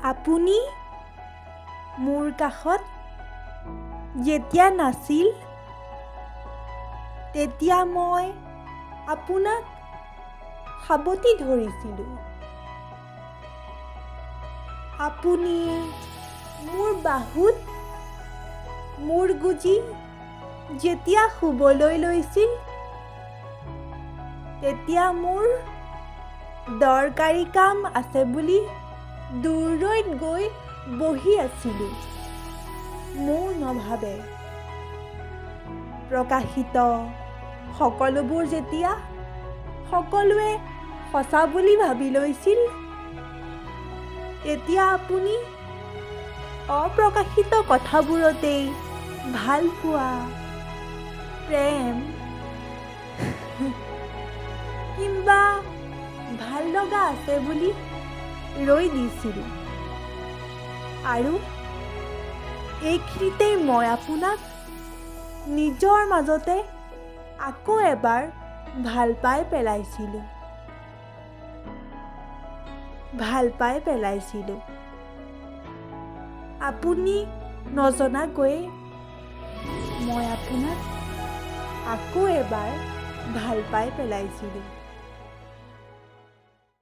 আপুনি মোৰ কাষত যেতিয়া নাছিল, তেতিয়া মই আপোনাক সাৱটি ধৰিছিলোঁ। আপুনি মোৰ বাহুত মূৰ গুজি যেতিয়া শুবলৈ লৈছিল, তেতিয়া মোৰ দৰকাৰী কাম আছে বুলি দূৰৈত গৈ বহি আছিলোঁ মৌনভাৱে। প্ৰকাশিত সকলোবোৰ যেতিয়া সকলোৱে সঁচা বুলি ভাবি লৈছিল, তেতিয়া আপুনি অপ্ৰকাশিত কথাবোৰতেই ভালপোৱা, প্ৰেম কিম্বা ভাল লগা আছে বুলি ৰৈ দিছিল। আৰু এইখিনিতেই মই আপোনাক নিজৰ মাজতে আকৌ এবাৰ ভাল পাই পেলাইছিলোঁ, ভাল পাই পেলাইছিলোঁ। আপুনি নজনাকৈয়ে মই আপোনাক আকৌ এবাৰ ভাল পাই পেলাইছিলোঁ।